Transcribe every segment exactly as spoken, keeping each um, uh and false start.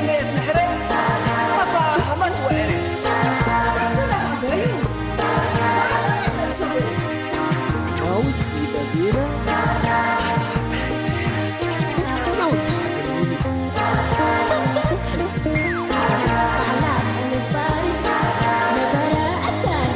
ሬት ንሕረ መፋህመት ወዕረ። እትለ ሀበዩ ወአመ ተቅሰቡ። ማውዝ ዲበ ዲረ አባታ ዲረ። ነው ታገሉኒ። ሰምሰም ተንስ። ባላ እንባይ ነበረ አታኒ።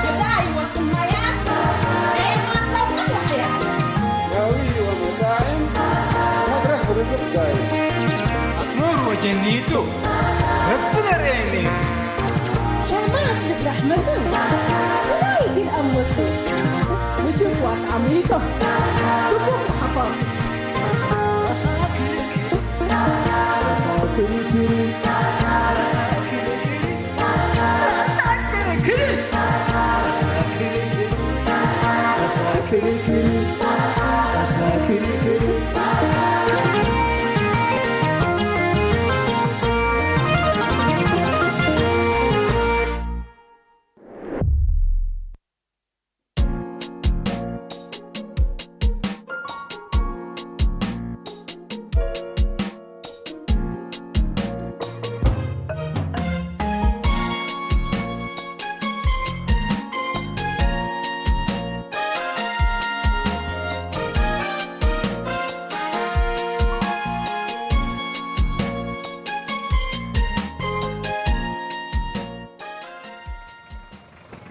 ገዳይ ወስማያት ዔማት ለውቀት ለሐያት። ዳዊ ወመጣዕም መብረህ ርዝቅ ዳይም። አስሙር ወጀኒቱ ረቢ ለርኤኔቱ። ሸማት ልብራህ መቱ ስራይ ግን አመቱ። ውጅብ ወአጣሚቶ ድጉም ወሐቋቂቶ። አሳክርክር አሳክርክር አሳክርክር አሳክርክር አሳክርክር።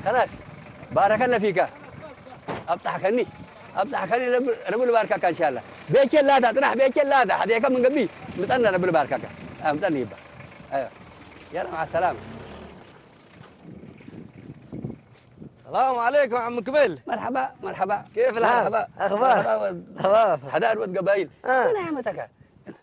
ከላስ ባረከለ ፊከ። አብጣሕከኒ፣ አብጣሕከኒ፣ ረቢ ልባርከካ እንሻላ። ቤቼ ላታ ጥራሕ፣ ቤቼ ላታ ሐዜከ ምን ገብእ ምጸነ ረቢ ልባርከካ። አምጸኒ ይባ። አዮ። የላ መዓ ሰላም። ሰላም ዐለይኩም ዓም ክብል። መርሐባ፣ መርሐባ። ኬፍ ልሓል? መርሐባ፣ አኽባር? መርሐባ ወድ ተማም። ሐዳድ ወድ ገባይል። አ። ምን አመተከ?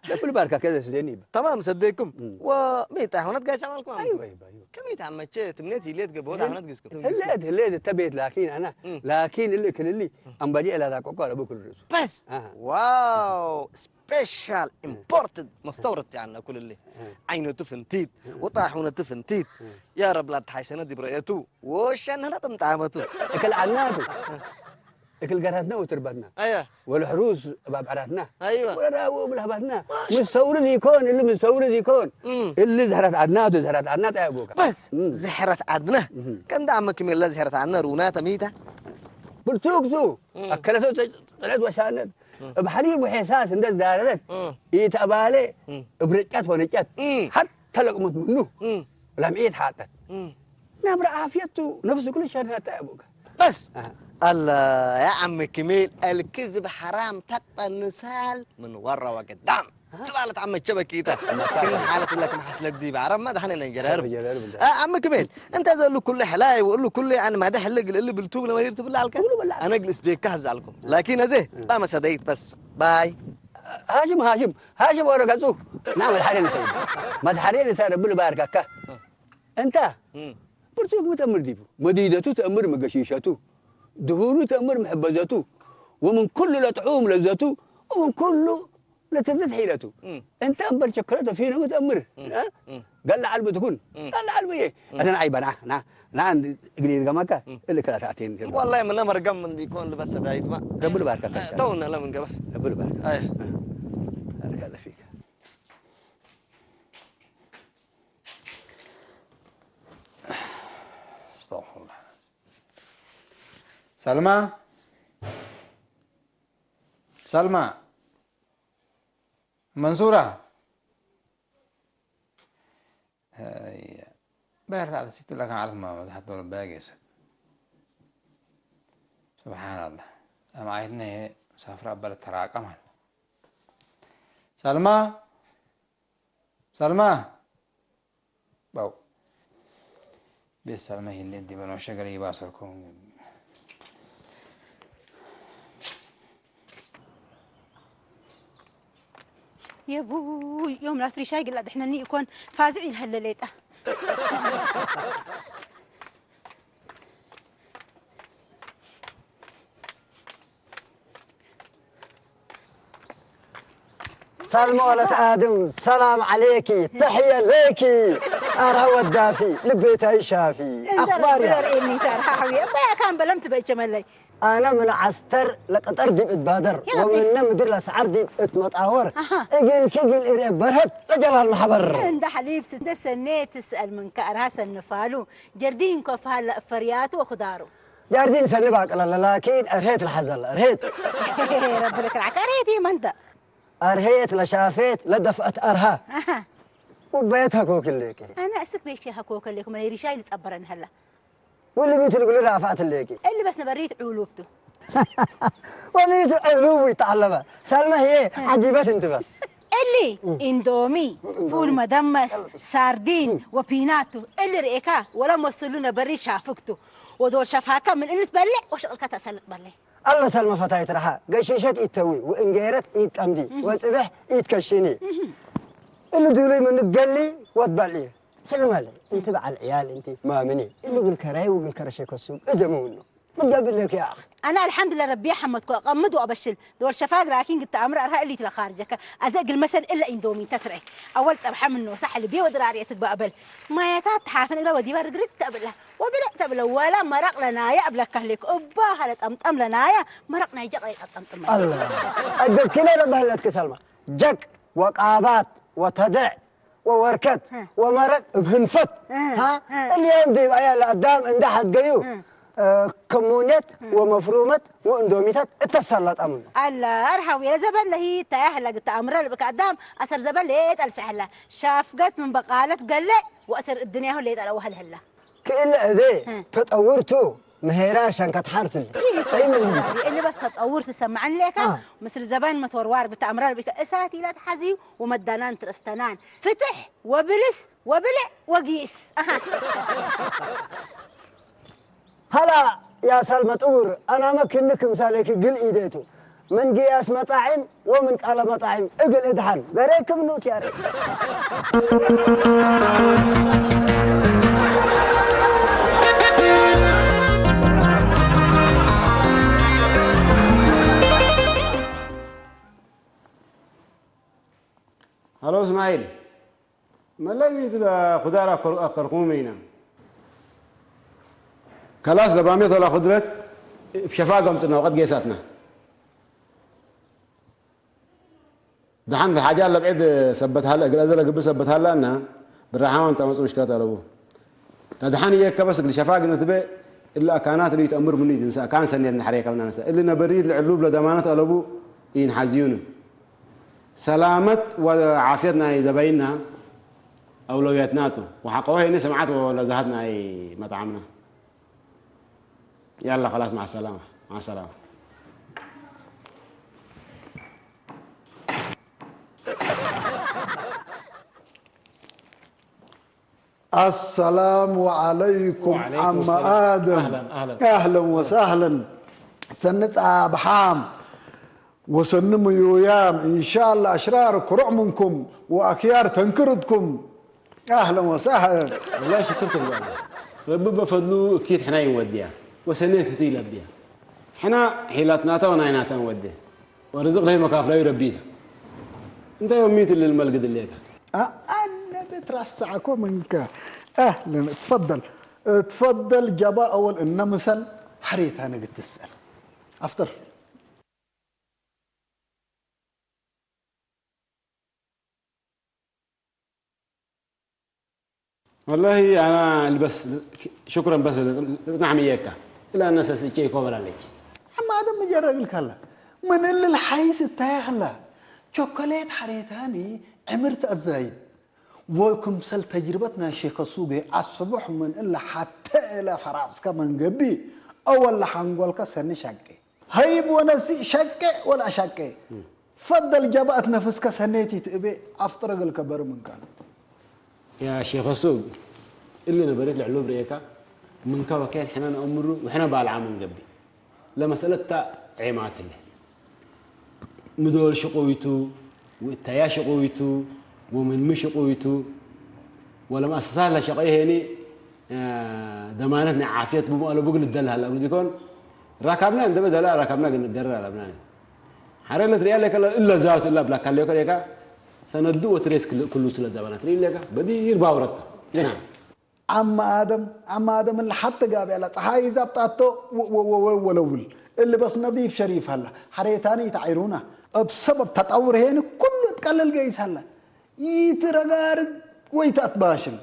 ለብል ባርካ ከዘ ስዴኒ ይባ። ተማም ሰዴኩም። እም። ወሚጣ ሆነት ጋይ ሰማልኩም። አይወ፣ አይወ፣ አይወ። ከሚት አመቼ ትምኔት ይሌት ገቦት ህል-፣ አሁነት ግዝኩም። ህሌት፣ ህሌት እተ ቤት ላኪን አና፣ እም። ላኪን እሊ ክልሊ እም። አምባዲ ዕላታ ቆቆ አለቡ ክል ርእሱ። በስ። አሃ። ዋው፣ ስፔሻል እም። ኢምፖርትድ መስተውረት ያነ ኩልሊ። እም። ዓይነቱ ፍንቲት፣ እም። ወጣሑነቱ ፍንቲት። እም። ያ ረብ ላተሓይሰነ ዲብ ረአየቱ፣ ወሸንህነ ጥምጣመቱ። እክል ዐድናቱ። እም። እክል ገራትና ወትርባትና። አየ። ወለሕሩስ እብ አብዕራትና። አይወ። ወለዳው እብ ለህባትና። ማሻ። ምስተውርድ ኢኮን፣ እሊ ምስተውርድ ኢኮን። እም። እሊ ዘህረት ዐድናቱ፣ ዘህረት ዐድና ጣይ አቦከ። በስ፣ እም። ዘህረት ዐድነ። እም። ከእንደ አመ ክሜለ ዘህረት ዐድነ ሩናተ ሚተ። ብልቱክቱ፣ እም። አከለቶ ጽ-፣ ጽዕነት ወሻነት። እም። እብ ሐሊብ ወሔሳስ እንደ ዛረረት። እም። ኢተአባሌ፣ እም። እብ ርጨት ወንጨት። እም። ሐተ ለቅመት ምኑ። እም። ለምዒት ሓጠት። እም። ነብረ ዓፍየት ቱ፣ ነፍሱ ክሉ ሸርሐት አቡከ። በስ። አሃ። አላ ያ ዓሚ ክሚል፣ አልክዝብ ሐራም ተቅጠን ንሳል ምን ወረ ወቅዳም። አሃ። ትባለት ዓመ ቸበኪተ። መሳለ። ክም ሓለት ለክም ሐስለት ዲብ ዓረብ መድሐነ ነጀረርብ። ነጀረርብ እንተ። አ፣ ዓሚ ክሚል፣ እንተ ዘሉ ኩሉ ሕላይ ወእሉ ኩሉ፣ ያኒ፣ ማደሕ እሊ እግል እሊ ብልቱ ለመሪር ትብል አልከ? ኩሉ በላ። አነ እግል እስዴካ ህዝ አልኩም። ላኪን አዜ፣ እም። ጣመ ሰደይት በስ። ባይ። ሃሽም፣ ሃሽም፣ ሃሽም ወረ ገጹ። ና መድሐኔ ንሰ-፣ መድሐኔ ንሰ ረቢ ልባርከካ። እንተ እም። ብርቱክ ሚ ተአምር ዲቡ፣ መዲደቱ ተአምር መገሺሸቱ፣ ድሁኑ ተአምር መሐበዘቱ፣ ወምን ኩሉ ለጥዑም ለዘቱ፣ ወምን ኩሉ ለትርድት ሒለቱ። እም። እንተ እምበል ሸከረተ ፊኑ ሚ ተአምር፣ እም። እ? እም። ገለ ዐልቡ ትኩን፣ እም። ገለ ዐልቡ እየ። እም። አተን አይበና፣ ና፣ ና እንድ እግል ይርገመከ፣ እም። እሊ ከላታቴን ይርገመ። ወላሂ ምነ መርገም እንዲኮን ልበሰ ዳይትማ። ረቢ ልባርከ እ፣ ተውነ ለምን ገበስ። ረቢ ልባርከ። አይ። እ። ባረከ አላህ ፊክ። አስተግፊሩላህ። ሰልማ፣ ሰልማ፣ መንሱራ። አይ፣ በርታት ሲቱ ለከን ዓለት ማ መዝሐት ዶል በጌሰ። ሱብሓነላህ። አማይትነ ሳፍራ በለ ተራቀም አለ። ሰልማ፣ ሰልማ። ባው። ቤት ሰልመ ይሌ ዲበ ኖሸ ገሌ ይባሰርኩም። የቡይ፣ ዮም ላፍሪ ሻይ ግላ ድሕነኒ ኢኮን ፋዝዕ ኢልሀለ ሌጠ። ሳልመ ወለት አድም፣ ሰላም ዐሌኪ፣ ተሕየ ሌኪ። አርሀ ወዳፊ፣ ልቤታይ ሻፊ። እንተ አክባር ያ ረቢ ለርኤኒ ሻር ሐውየ፣ እባያ ካን በለም ትበእቸ መለይ። አነ ምን ዐስተር ለቀጠር ዲብ እትባደር፣ ያ ለጢፍ። ወምነ ምድር ለሰዓር ዲብ እትመጣወር፣ አሃ። እግልኪ እግል እርኤ በርሀት ለጀላል መሐበር። እንደ ሐሊብ ስ-፣ እንደ ሰኔ ትስአል ምንከ አርሃ ሰንፋሉ፣ ጀርዲን ኮፍሃ ለእፈርያቱ ወኩዳሩ። ጃርዲን ሰኒ ባቅለለ፣ ላኪን አርሄት ለሐዘለ፣ አርሄት። ረቢ ልክርዓከ፣ አርሄት ይመንተ? አርሄት ለሻፌት ለደፍአት አርሃ። አሃ። ውበየት ሀኮክ ሌኪ። አነ እስክ ቤቼ ሀኮክ ሌኩ፣ መለይ ሪሻይ ልጸበረን ሀላ። ወልሚቱ ልግሉ ራፋት ሌኪ። እሊ በስ ነበሪት ዑሉብቱ። ወሚቱ ዕሉቡ ይተዓለበ። ሰልመ ህዬ ዐጂበት እንቲ በስ። እሊ እም። ኢንዶሚ፣ እም። ፉል መደመስ፣ እም። ሳርዲን እም። ወፒናቱ። እሊ ርኤካ ወለ መስሉ ነበሪ ሻፍክቱ። ወዶል ሸፋካ ምን እሊ ትበልዕ ወሸቅልካ ተሰልጥ በሌ። አለ ሰልመ ፈታይት ረሓ፣ ገሺሸት ኢተዊ ወእንጌረት ኢትቀምዲ እም። ወጽብሕ ኢትከሽኒ። እም። እሊ ዱሉይ ምን ገሊ ወትበልዒ። ስልመለ፣ እንቲ በዐል ዕያል እንቲ ማምኒ፣ እሊ እግል ከራይ ወእግል ከረሼ ከሱብ እዘመውኑ። ምን ገብለክ ያ አኺ? አነ አልሐምድለ ረቢየ ሐመድኮ፣ አቀምድ ወአበሽል። ዶል ሸፋግ ላኪን ግተ አምር አርሀ እሊት ለካርጀከ። አዜ እግል መሰል እለ ኢንዶሚተ ትረኤ። አወል ጸብሐ ምኖ ሳሕል ቤ ወድራርየ ትግበእ በል። ማየታት ተሓፍን እግለ ወዲበ ርግርግ ተብለ። ወብልዕ ተብለ ወላ መረቅ ለናየ እብለከ ህሌኮ። እባ ሀለ ጠምጠም ለናየ መረቅ ናይ ጀቅ ለይጠምጥም። አላ። አገብኪነ ለበህለትክ ሰልማ። ጀቅ ወቃባት ወተደዕ ወወርከት ሀ። ወመረቅ እብ ህንፈት። ሀ። ሀ? ሀ። እሊ ዮም ዲብ አያ ለአዳም እንደ ሐድገዩ፣ ሀ። እ፣ ከሙኔት ሀ። ወመፍሩመት ወእንዶሚታት እተሰለጠ ምኑ። አላ አርሐው የዘበን ለሂ ታያህ ለግተ አምረ ልብከ አዳም አሰር ዘበን ሌጠ ልሰሐላ። ሻፍገት ምን በቃለት ገሌ ወአሰር እድንያሁ ሌጠ ለወሀል ህላ። ክእለ እዜ ሀ። ተጠውር ቱ፣ ምሄራር ሸንከት ሐርት እሊ። እሊ በስ ተጠውር ትሰመዐን ሌከ፣ አ። ምስል ዘበን መትወርዋር ብተአምራር ብከ እሳት ኢለት ሐዚ ወመዳናን ትረስተናን። ፍትሕ ወብልስ ወብልዕ ወጊስ። አሃ። ሀላ ያ ሳልመ ጥውር፣ አናመ ክኒ ክምሳሌኪ ግል ኢዴቱ። ምን ግያስ መጣዒም ወምን ቃለ መጣዒም እግል እድሐን ገሬ ክም ኑት ያሬ። ሀሎ እስማዒል። መለይ ሚት ለኩዳር አከር-፣ አከርኩሙ ሚነ። ከላስ ለባሜት ወለኩድረት እብ ሸፋ ገምጽነ ወቀት ጌሳትነ። ደሐን ለሓጃ ለብዕድ ሰበት ሀለ፣ እግል አዜ ለግብእ ሰበት ሀለ እና ብራሓማን ተመጽኡ ምሽክለት አለቡ። ከደሐን እየከ በስ እግል ሸፋግ ንትቤ፣ እሊ አካናት እሊ ኢተአምር ምኑ ኢትንሰእ፣ አካን ሰኔት ነሐሬ ከብነ ነሰእ። እሊ ነበሪት ለዕሉብ ለደማነት አለቡ ኢንሐዝዩኒ። ሰላመት ወዓፍየት ናይ ዘበይና አውለውየትና ቱ። ወሐቆ ህኒ ስምዓት ወለዛሀት ናይ መጥዓምና። ያላ ከላስ፣ መዓ ሰላማ፣ መዓ ሰላማ። አሰላም ወዐለይኩም ወዐለይኩም ዓመ ሰላም። አደም። አህለን፣ አህለን። አህለን ወሰህለን። ሰኒ ጻብሓም ወሰኒ ምዩያም። እንሻላ አሽራር ክሩዕ ምንኩም ወአክያር ተንክር እትኩም። አህለን ወሰህለን። ወላሂ ሽክር ትግባእ። ረቢ በፈድሉ እኪት ሕና ኢንወድያ ወሰኔት ህቱ ኢለብያ። ሕና ሒላትናተ ወናይናተ እንወዴ። ወርዝቅ ለህይ መካፍላዩ ረቢ ቱ። እንተ ዮሚት እሊ ልመልግድ እሌከ። አ-፣ አነ ብትራሰዐኮ ምንከ። አህለን፣ እትፈደል። እትፈደል ጀባ አወል እነ ምሰል ሐሬታነ ግትሰል። አፍጥር። ወላሂ አና እልበስ ሽኩረን በስ ልጽናሕ ምየካ። እላ ነሰስ እቼ ይኮበላለች። አማ አደም ምጀረግል ካላ ምን እልል ሐይስ እታያህላ ቾኮሌት ሐሬታኒ ዕምር ተአዛይድ ወክምሰል ተጅርበት ናይ ሼከ ሱገ አስቡሕ ምን እለ ሐቴ እለ ፈራስከ መንገቢ አወለ ሐንጎልከ ሰኒ ሻቄ። ሀይብ ወነሲእ ሸቄ ወለአሻቄ። ፈደል ጀባአት ነፍስከ ሰኔቲት እቤ አፍጥር እግልከ በርም እንካን። ያ ሼክ ሱግ፣ እሊ ነበሪት ለዕሉብ ርኤካ፣ ምንከ ወኬን ሕነ ነአምሩ ወሕነ ባልዓ ምን ገብእ። ለመስአለት ተ ዔማት ህለ። ምዶል ሽቁይቱ፣ ወእተያ ሽቁይቱ፣ ወምንሚ ሽቁይቱ፣ ወለመአሰሳት ለሸቀዩ ሄኒ፣ አ፣ ደማነት ናይ ዓፍየት ብሙ አለቡ እግል ልደል ሀለ እግል ዲኮን፣ ረካብና እንደ በደላ ረካብና እግል ንገረር አለብና። ሐረ ለትርያ ለከ እለ ዛቱ እላ ብላካ ለከ ለካ ሰነዱ ወትሬስ ክል-፣ ክሉ ስለ ዘበናት ሪሌጋ በዲር ባውረታ። ገና። አመ አደም፣ አመ አደም እለ ሐተ ጋብያ ለጸሓይ ኢዛብጣቶ ወ-፣ ወ-፣ ወ-፣ ወ-፣ ወለውል። እሊ በስ ነዲፍ ሸሪፍ ሀላ። ሐሬታኒ ኢተዐይሩና። እብ ሰበብ ተጠውር ሄኒ ኩሉ እትቀልል ገይስ ሀላ። ኢትረጋርግ ወኢተአትባሽል።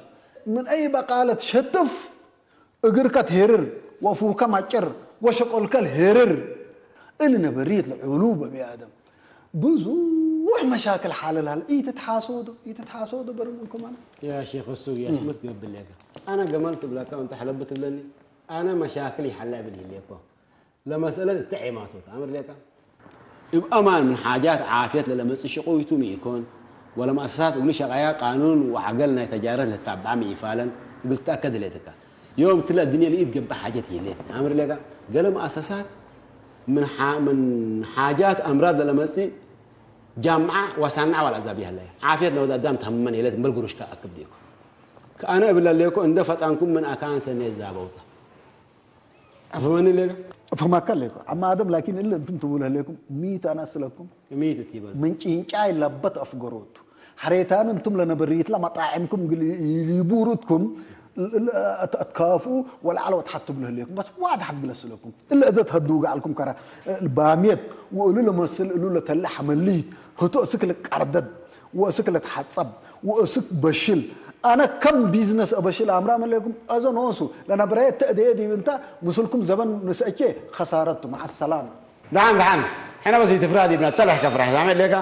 ምን አይ በቃለት ሸትፍ እግርከ ትሄርር ወፉከ ማጭር ወሸቆልከ ልሄርር። እሊ ነበርየት ለዕሉብ አቢ አደም ብዙሕ መሻክል ሓለል ሀለ። ኢትትሓሶዶ፣ ኢትትሓሶዶ በርም እንኩም አነ። ያ ሼክ እሱ ያሽመት ገብእ ሌከ። አነ ገመል ትብለከ ወእንተ ሐለብ ትብለኒ። አነ መሻክል ይሐለ እብል ህሌኮ። ለመስአለት እተ ዔማቶት አምር ሌከ። እብ አማን ምን ሓጃት ዓፍየት ለለመጽእ ሽቁይቱ ሚ ኢኮን፣ ወለመአሰሳት እግሉ ሸቀያ ቃኑን ወዐገል ናይ ተጃረት ለታብዓ ሚ ኢፋለን እግል ትትአከድ ህሌትከ። ዮም እትለ እድንየ ለኢትገብእ ሓጀት ይህሌት። አምር ሌጋ፣ ገሌ መአሰሳት ምን ሓ-፣ ምን ሓጃት አምራድ ለለመጽእ ጃምዓ ወሳንዓ ወለአዛብ ይህለየ። ዓፍየት ለወድ አዳም ተሀመን የሌት እምበል ግሩሽከ አክብ ዲኮ። ከአነ እብለ ሌኮ እንደ ፈጣንኩም ምን አካን ሰኔ ዛበውተ። አፍህመኒ ሌጋ? አፍህማከ ሌኮ። አማ አደም ላኪን እለ እንቱም ትቡል ህሌኩም፣ ሚት አነ አስለኩም። ሚት እት ይበል። ምን ጭንጫይ ለበት አፍገሮቱ። ሐሬታን እንቱም ለነበርይትለ መጣዕምኩም እግል ኢሊቡሩትኩም ል-፣ ል-፣ አት-፣ አትካፍኡ ወለዐለ ወትሐትቡ ለህሌኩም። በስ ዋድ ሐድ ግለስ ለኩም። እለ እዘ ተህዱ ገዐልኩም ከረ ባምየት ወእሉ ለመስል እሉ ለተለ ሐመልይት ህቶ እስክ ልቀርደድ ወእስክ ልትሐጸብ ወእስክ በሽል። አነ ከም ቢዝነስ አበሽል አምራ መሌኩም። አዘ ኖሱ ለነብረየ ተእደየ ዲብ እንተ ምስልኩም ዘበን ንስአቼ ከሳረቱ። መዐ ሰላም። ደሓን፣ ደሓን። ሕነ በስ ኢትፍረህ ዲብነ፣ ተለሕ ከፍረህ። ሳምዕ ሌከ?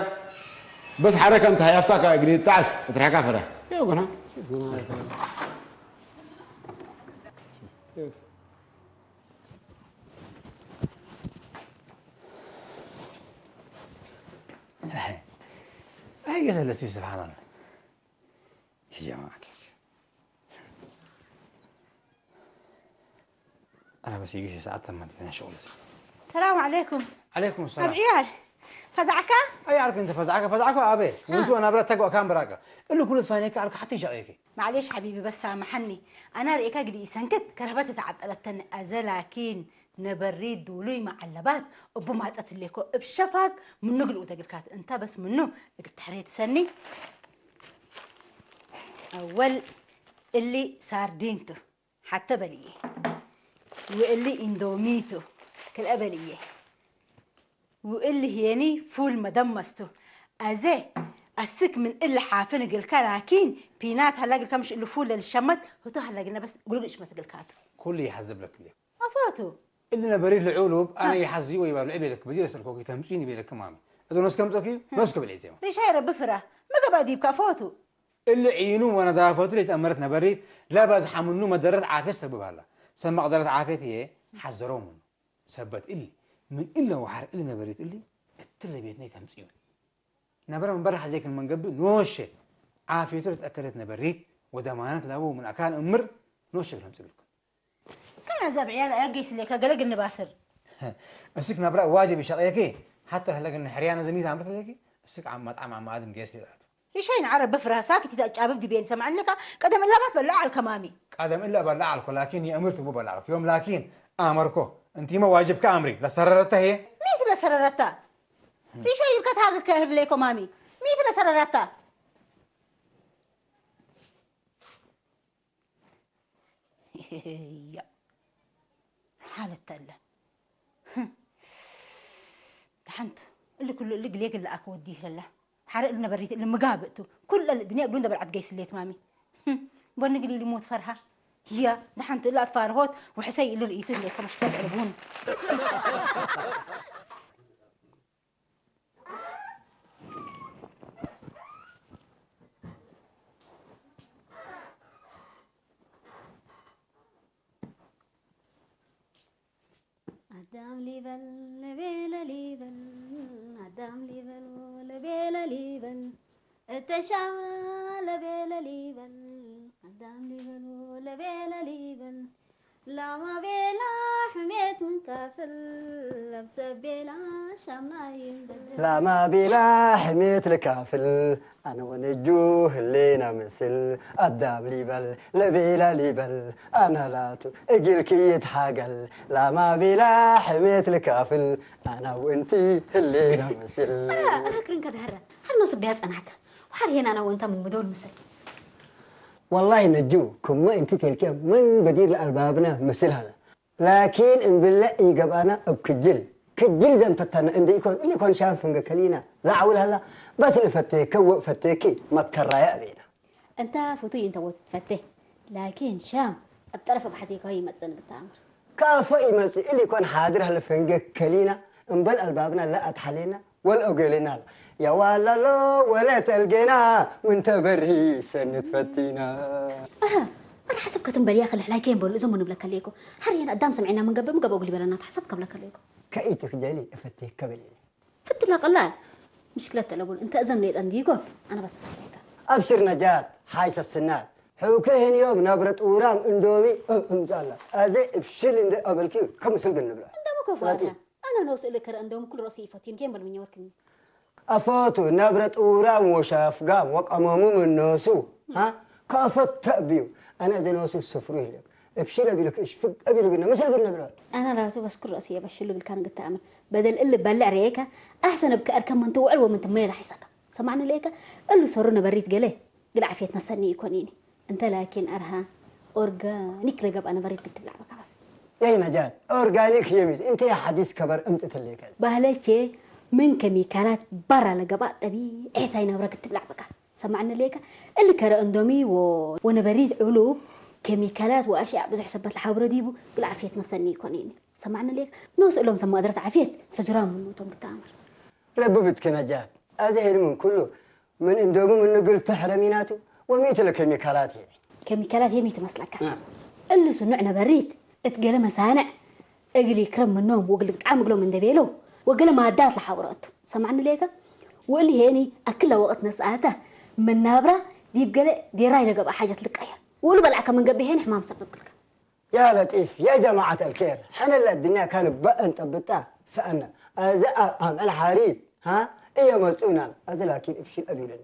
በስ ሐረከ እንተ ሀያፍካከ እግል ኢትጠዐስ እትረሕካ ፍረህ። ይው ግና። አይ ገሰለሲ ስብሓን አላህ። ያ ጀማዐት። አና በስ ይግሲ ሰዓት ተመት ቢና ሸቁል። ሰላም ዐለይኩም። ዐለይኩም ሰላም። አብ ዕያል ፈዛዕካ? አይ አልክ እንተ ፈዛዕካ፣ ፈዛዕካ አቤ። አ። ወንቱ አና ብላ ተግዋ ካን ብራካ። እሉ ኩሉ ትፋይነካ አልክ ሐቴ ሸቅየኪ። ማዕሌሽ ሐቢቢ በስ ሳምሐኒ። አና ርኤካ ግዲ ኢሰንክት ከረበት ተዓጠለተኒ አዘ ላኪን ነበሪ ዱሉይ መዐለባት እቡ ማጸት ህሌኮ እብ ሸፋግ ምኑ እግል ኡተ እግልካት እንተ በስ ምኑ እግል ተሕሬ ትሰኒ። አወል እሊ ሳርዲን ቱ። ሐተ በልዬ። ወእሊ ኢንዶሚ ቱ፣ ክልኤ በልዬ። ወእሊ ህዬኒ ፉል መደመስ ቱ። አዜ አስክ ምን እሊ ሓፍን እግልከ ላኪን፣ ፒናት ሀለ እግልከ ምሽ እሊ ፉል ለልሸመት ህቱ ሀለ እግልነ በስ እግሉ ልእሽመት እግልካ ቱ። ኩሉ ይሐዝብ ለክ እንዴ? አፎቱ። እሊ ነበሪ ለዑሉብ አነ ሀ። ይሐዝዩ ወይባሉ ዕቤ ለክ በዲር አሰልኮኪ ተምጽዩኒ ቤለክ ማሚ። እዘ ኖስከ ምጽኦኪ፣ ኖስከ በልዔ ዜማ። ሪሻይ ረቢ ፍራ። መገባ ዲብከ አፎቱ። እሊ ዒኑ ወነዳፈቱ ለይትአመረት ነበሪት ለበዝሐ ምኑ መደረት ዓፍየት ሰብብ ሀላ። ሰብ መቅደረት ዓፍየት ህዬ ሐዘረው ምኑ። ሰበት እሊ፣ ምን እለ ወሐር እሊ ነበሪት እሊ እትለ ቤትነ ተምጽኡኒ። ነብረ ምን በረ ሐዜ ክል መንገብእ ኖሼ ዓፍየቱ ለትአከደት ነበሪት ወደማነት ለቡ ምን አካን እምር ኖሼ ክል አምጽእ ብልኩን። ከነ ዘብ ዕያል አያ ገይስ ሌከ ገለግ እንባስር። እስክ ነብረ ዋጅብ ይሸቅየኪ፣ ሐተ ህለግ እነ ሕርያነ ዘሚት አምርት ሌኪ፣ እስክ ዓም መጥዓም ዓም አድም ገይስ ሌላቱ። ሪሻይን ዐረብ በፍረህ ሳክት ኢተአጫብብ ዲቤን ሰምዐኒ ለካ ቀደም እለ ማ ትበልዕ ዐልከ ማሚ። ቀደም እለ እበልዕ ዐልኮ ላኪን የእምርት እቡ በልዕ ዐልኮ። ዮም ላኪን አመርኮ። እንቲመ ዋጅብከ አምሪ ለሰረረተ ህዬ። ሚት ለሰረረተ? ሪሻይ እልከ ተሃገከ ህሌኮ ማሚ። ሚት ለሰረረተ? ያ ሓለት ተለ። ደሐንቱ እሊ ኩሉ እሊ ግሌ ግለ አከ ወዲህ ለለ። ሐረ እሊ ነበሪት እሊ ምጋብእ ቱ። ኩለ እሊ ድንያ እግሉ እንደ በልዐት ገይስ ሌት ማሚ። ቦኒ ግሊ ልሙት ፈርሃ። ያ ደሐንቱ እሊ አትፋርሆት ወሕሰይ እሊ ርእይቱ ሌት ከመሽከል ዕርቡን። አዳም ሊበል ለቤለ ሊበል፣ አዳም ሊበል ለቤለ ሊበል፣ እተሻ ለቤለ ሊበል፣ አዳም ሊበል ለቤለ ሊበል፣ ላማ ቤላ ሕሜት ምን ካፍል፣ ለብሰብ ቤላ ሻምናይን በድል። ላማ ቤላ ሕሜት ልካፍል፣ አነ ወነጁ ህሌና ምስል። አዳም ሊበል ለቤላ ሊበል፣ አነ ላቱ እግል ክይት ሃገል። ላማ ቤላ ሕሜት ልካፍል፣ አነ ወእንቲ ህሌና ምስል። አረ፣ አረ፣ ክርን ከዳህረ፣ ሀኖ ስቢያ ጸናከ። ወሐር ሄን አነ ወእንተ ምን ምዶል ምስል። ወላሂ ነጁ፣ ክመ እንቲ ቴልኬ ምን በዲር ለአልባብነ ምስል ሀለ። ላኪን እምብለ ኢገብአነ እብ ክጅል፣ ክጅል ዘምተተነ እንዴ ኢኮን፣ እሊ ኢኮን ሻም ፍንገ ከሊነ ለዐውል ሀላ፣ በስ ንፈቴከ ወእፈቴኪ መትከራየ አቤነ። እንተ ፍቱይ እንተ ወትትፈቴ፣ ላኪን ሻም እብ ጠረፍ እብ ሐዜካሁ ይመጽእ ንግተአምር። ከአፎ ኢመጽእ እሊ ኢኮን ሓድር ሀለ ፍንገ ከሊነ፣ እምበል አልባብነ ለአትሐሌነ ወለኦጌሌነ ሀለ። የዋላሎ ወለ ተልጌና ምን ተበርሂ ሰኒ ትፈቲና። አረ፣ አረ ሐሰብ ከትም በልያ ከልሕ ላይከ የንበሉ እዞም ንብለከ ሌኮ። ሐር የን አዳም ሰምዕና ምን ገብእ ምን ገብእ እግል ይበለናቱ ሐሰብ ከብለከ ሌኮ። ከኢትክጀሊ እፈቴከ በሊኒ። ፍትላ ቀላል ምሽክለት ተለቡን እንተ እዘም ሌጠ እንዲጎ አነ በሰፋ ሌከ። አብሽር ነጃት፣ ሓይሰ ስናት። ሕውከ ህን ዮም ነብረ ጥውራም እንዶሚ እምጻላ። አዜ እብሽል እንደ አበልኪ ከምስል ግን ንብላ። እንደ መኮ ፋታ። አነ ኖስ እሊ ከረ እንደውም ኩል ሮሲ ኢፈቲን ኬን በልምኛ ወርክኒ። አፎቱ ነብረ ጥውራም ወሻፍጋም ወቀመሙ ምን ኖሱ፣ ሀ? ከአፎት ተእብዩ። አነ እዘ ኖሱ ስፍሩ ይህለክ። እብሽለ ቢልክ እሽፍግ እቢሉ ግነ ምስል ግነ ብሎ። አነ ላቱ በስኩር ረእሲ የበሽሉ ብልካን ግታ አምን። በደል እሊ በልዕ ረኤከ፣ አሕሰን እብ ከአርከ ምን ትውዕል ወምን ትመየል አሒሰከ። ሰማዕኒ ለኤከ፣ እሉ ሰሩ ነበሪት ገሌ፣ ግል ዓፍየት ነሰኒ ኢኮኒኒ። እንተ ላኪን አርሃ ኦርጋኒክ ለገብአ ነበሪት ግትብላዕ በካ በስ። የይ ነጃት፣ ኦርጋኒክ የሚት እንተ የሐዲስ ከበር እምጥትሌከ። ባህለቼ ምን ከሚካላት ባራ ለገብአ ጠቢዔታይ ነብረ ግትብላዕ በካ። ሰማዕኒ ሌከ፣ እሊ ከረ እንዶሚ ወ-፣ ወነበሪት ዕሉብ፣ ኬሚካላት ወአሽያእ ብዙሕ ሰበት ለሓብሮ ዲቡ፣ ግል ዓፍየት ነሰኒ ኢኮኒኒ። ሰማዕኒ ሌከ፣ ኖስ እሎም ሰብ ማእደረት ዓፍየት ሕዙራም ምኑ ቶም ግተአምር። ረቢ ብትኪ ነጃት፣ አዜ ህኒ ምን ኩሉ፣ ምን እንዶሚ ምኑ እግል ተሕረሚናቱ፣ ወሚቱ ለኬሚካላት ህይ። ኬሚካላት ህይ ሚቱ መስለካ? አ። እሊ ስኑዕ ነበሪት፣ እት ገሌ መሳንዕ እግል ይክረም ምኖም ወእግል ልግጣም እግሎም እንዴ ቤለው፣ ወገሌ ማዳት ለሓውረ እቱ። ሰምዐኒ ሌከ? ወእሊ ሄኒ አክለ ወቅት ነስአተ ምን ናብራ ዲብ ገሌ ዴራይ ለገብአ ሓጀት ልቀየር። ወእሉ በልዐከ ምን ገብእ ሄኒ ሕማም ሰብብ እግልከ። ያ ለጢፍ፣ ያ ጀማዐት አልኬር፣ ሕነ ለአድንያ ካን በአን ጠብጣ ሰአነ። አዜ አምዕል ሓሪት፣ ሃ? እየ መጽኡና፣ አዜ ላኪን እብ ሽል አቢሉና።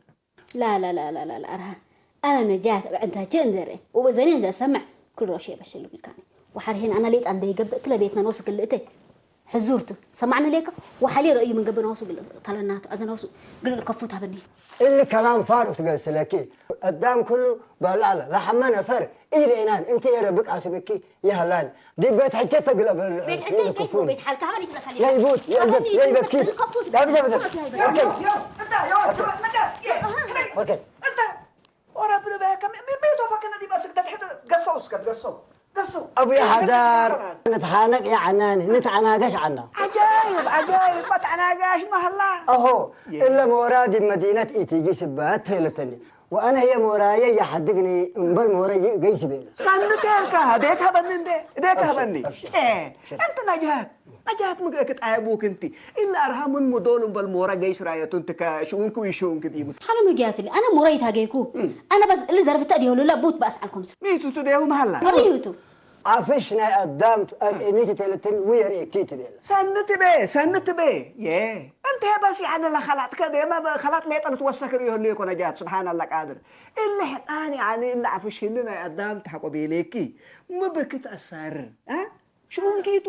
ላ፣ ላ፣ ላ፣ አርሃ። አነ ነጃት እብ ዕንታቼ እንዴ ርኤ ወበዘኔ እንዴ አሰምዕ፣ ክል ሮሼ በሽል እግልካኒ። ወሐር ሄን አነ ሌጣ እንዴ ይገብእ እትለ ቤትነ ኖሱ ግልእቴ ሕዙር ቱ። ሰማዕኒ ሌከ? ወሐሌ ረአዩ ምን ገብእ ኖሱ ግል ተለናቱ፣ አዘ ኖሱ ግል ከፉት ሀበኒ። እሊ ከላም ፋሩቅ ትገስለኪ። አዳም ክሉ በላለ፣ ለሐመ ነፈር ኢልኤናን፣ እንቲ ኤረብቅ አስብኪ ይሀላኒ። ዲብ ቤት ሕቼ ተግለ በል-፣ ቤት ሕቼ ይልክፉን። ቤት ሐልካ ሀበኒ ትብለካ ሌከ። ለይቡት፣ ሀበኒ የልበኪ። ትብለካ ሌከ። ዳብዘ ብዘ። ኦኬ። ኦኬ። ኦኬ። ወረብ ልበከ ሚ-፣ ሚ-፣ ሚ ቶፈከነ ዲበ ስግደት ሕድ ገሰው እስከ ገሰው፣ ገሰው። አቡየ ሐዳር፣ ንትሓነቅ የዐናኒ፣ ንትአናገሽ ዐና። ዐጃይብ፣ ዐጃይብ፣ መትአናጋሽ መሀላ። አሆ፣ የ- እለ ሞራ ዲብ መዲነት ኢቲጊ ስባት ቴለተኒ። ወአነ ህዬ ሞራየ የሐድግኒ እምበል ሞረ ይእገይስ ቤለ። ሰኒ ቴልከ፣ እዴክ ሀበኒ እንዴ፣ እዴክ አብሽር፣ ሀበኒ። አብሽር፣ ኤ፣ አብሽር። እንት ነጃት፣ ነጃት ምግእክ ጣየቡክ እንቲ። እለ አርሃ ምን ሙዶል እምበል ሞረ ገይስ ራየቱ እንቲ ከሽኡንክ ወኢሽኡንክ ዲቡ። ሐለ ምግያት እሊ፣ አነ ሞረ ኢታገይኩ። እም። አነ በስ እሊ ዘርፍተ እዲሆሉ ለቡት በአስአልኩም ስ-፣ ሚቱ ትዴሁ መሀላ። ወሚቱ። አፍሽ ናይ አዳም ቱ አርኤኒት ተለትን ውየር ኤኪ ትቤለ። ሰኒ ትቤ፣ ሰኒ ትቤ። የ፣ እንተ በስ ያነ ለኸላጥከ ደማ በኸላጥ ሌጠ ልትወሰክ ይሆሉ ይኮነ ጃት። ስብሓን አላ ቃድር። እለ ሕጻን ያኒ እለ አፍሽ ህሊ ናይ አዳም ተሐቆ ቤሌኪ። ምብክት አሳር። አ? ሽኡንኪቱ።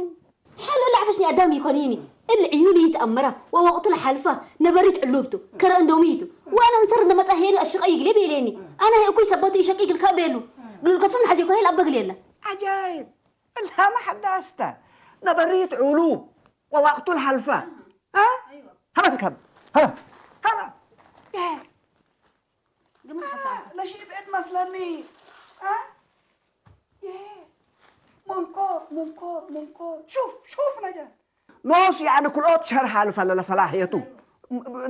ሐለ ለዐፍሽኒ አዳም ኢኮኒኒ፣ እሊ ዕዩኒ ኢተአመራ ወወቅቱ ለሐልፋ ነበሪት ዕሉብቱ፣ ከረ እንዶሚቱ፣ ወአነ እንሰር እንደ መጽአ ሄኒ አሽቀ ይግሌ ቤሌኒ። አነ ህይ እኩይ ሰበቱ ኢሸቂ ይግልካ ቤሉ። ግሉል ከፍም ሐዜኮ ሄል አበ ግሌለ። ዐጃይብ! እላመ ሐዳስተ ነበሪት ዕሉብ ወወቅቱ ለሐልፋ። አ? ሀበ ትከብ። ሀበ። ሀበ። የ። ግምት ሐሳብ። ለሺ ብዕድ መስለኒ። አ? ይሄ መንኮር፣ መንኮር፣ መንኮር። ሹፍ፣ ሹፍ ነጃት። ኖስ ያኒ ክልኦት ሸር ሐልፈ ለለሰላሕየቱ።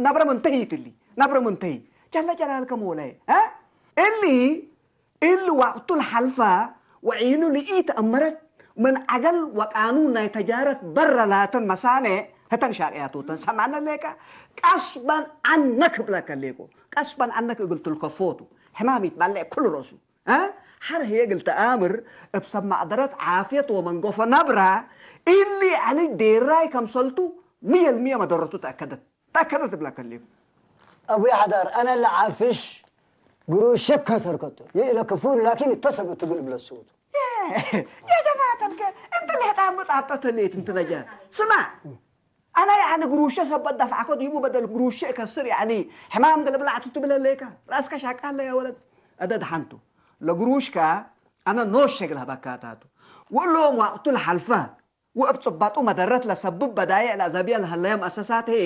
ነብረ ምንተሂት እሊ፣ ነብረ ምንተሂ። ጀለ ጀላልከ ሞለየ። አ? እሊ፣ እሊ ወቅቱ ለሐልፈ ወዒኑ ለኢተአመረት ምን ዐገል ወቃኑን ናይ ተጃረት በረ ላተን መሳኔዕ ህተን ሻቅያቶተን ሰምዐነ ሌከ። ቀስበን ዐነክ እብለከ ሌኮ። ቀስበን ዐነክ እግል ትልከፎቱ። ሕማም ኢትባሌዕ ኩሉ ሮሱ። አ? ሐር ህዬ እግል ተአምር እብ ሰብ መቅደረት ዓፍየት ወመንገፎ ነብራ፣ እሊ ዐሊ ዴራይ ከምሰልቱ፣ ምየ ለምየ መደረቱ ተአከደት። ተአከደት እብለከ ሌኮ። አቡየ ሐዳር፣ አነ ለዓፍሽ ግሩሽ ሸክ ከሰርኮቱ። ይእለ ክፉን ላኪን እተ ሰብ እቱ እግል እብለሱቱ። የ፣ የ ጀማዐት አልከ፣ እንተ ለሕጣን መጣጠተ ሌት እንተ ነጃት። ስማዕ፣ አነ ያኒ ግሩሸ ሰበት ደፍዐኮ ዲቡ በደል ግሩሸ እከስር ያኒ ሕማም እግል ብላዕቱ ትብል ህሌከ። ረአስከ ሻቃለ ያ ወለድ። አደ ደሐንቱ። ለግሩሽከ አነ ኖሸ እግል ሀበካታቱ። ወእሎም ዋቅቱ ለሐልፈ ወእብ ጽባጡ መደረት ለሰብብ በዳይዕ ለአዘብየ ለሀለየ መአሰሳት ህዬ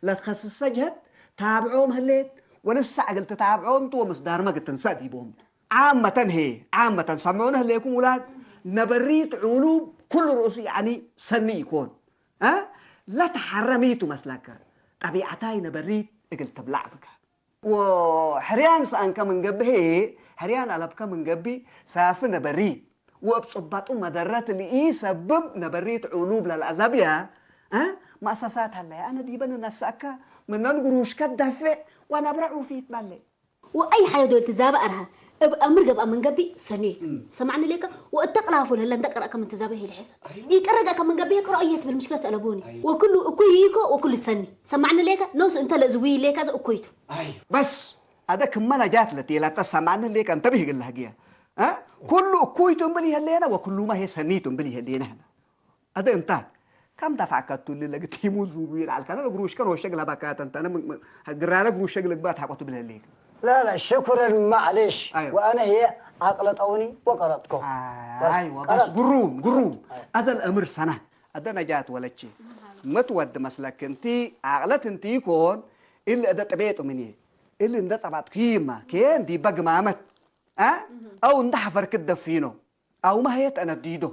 ለትከስሰ ጀህት ታብዖም ህሌት ወልፍሳዕ እግል ትታብዖም ቱ ወምስዳርመ እግል ትንሰእ ዲቦም ቱ። ዓመተን ህዬ፣ ዓመተን ሰምዑኒ ህሌኩም ውላድ፣ ነበሪት ዑሉብ ኩሉ ርእሱ ያኒ ሰኒ ኢኮን። እ? ለተሐረ ሚ ቱ መስለከ? ጠቢዐታይ ነበሪት እግል ትብላዕ ብከ። ወሕርያን ሰአንከ ምን ገብእ ህዬ፣ ሕርያን አለብከ ምን ገብእ፣ ሳፊ ነበሪት ወእብ ጽባጡ መደረት ለኢሰብብ ነበሪት ዑሉብ ለለአዘብየ፣ እ? መአሰሳት ሀለየ። አነ ዲበ ንነሰአከ፣ ምነን ግሩሽከ ትደፍዕ ወነብረ ዑፊት በሌ። ወአይ ሐዮ ዶል ትዛበ አርሀ፣ እብ አምር ገብአ ምን ገብእ ሰኔት። እም። ሰማዕኒ ሌከ፣ ወእተ ቅላፎ ለህለ እንደ ቀረእከ ምን ትዛበ ሄለ ሐሰ። አይወ። ኢቀረገከ ምን ገብእ ቅረኦ እየ ትብል ምሽክለት አለቦኒ። አይወ። ወክሉ እኩይ ኢኮ ወክሉ ሰኒ። ሰማዕኒ ሌከ፣ ኖሱ እንተ ለእዝዊ ሌከ ዘ እኩይቱ። አይ፣ በስ አደ ክመ ነጃት ለቴላተ ሰማዕኒ ሌከ እንተብህ እግል ለህግየ። አ? ኩሉ እኩይቱ እምብል ይህሌነ ወክሉመ ህዬ ሰኒቱ እምብል ይህሌነ ህነ። አደ እንታ፣ ከም ደፋዕከቱ እሊ ለግቲሙ ዙሩ ይልዓልከነ፣ ለግሩሽከ ኖሸ እግል ሀበካተ እንተነ፣ ም-፣ ም-፣ ግራለ ግሩሸ እግል ልግባእ ተሐቆ ትብል ህሌክ። ላ፣ ላ፣ ሽኩረን፣ ማዕሌሽ። አይወ። ወአነ ህዬ አቅለጠውኒ ወቀረጥኮ። አይወ፣ በስ በስ፣ ቀረጥ። ግሩም፣ ግሩም። አይወ። አዘ ለአምር ሰና፣ አደ ነጃት ወለቼ። መትወድ መስለክ እንቲ፣ አቅለት እንቲ ይኮን፣ እሊ አደ ጥቤጡ ምንዬ፣ እሊ እንደ ጸባጥኩ ይማ፣ ኬን ዲበ ግማመት፣ አ? እህ። አው እንደ ሐፈርክ ደፊኖ። አውመ ህዬ ተአነዲዶ።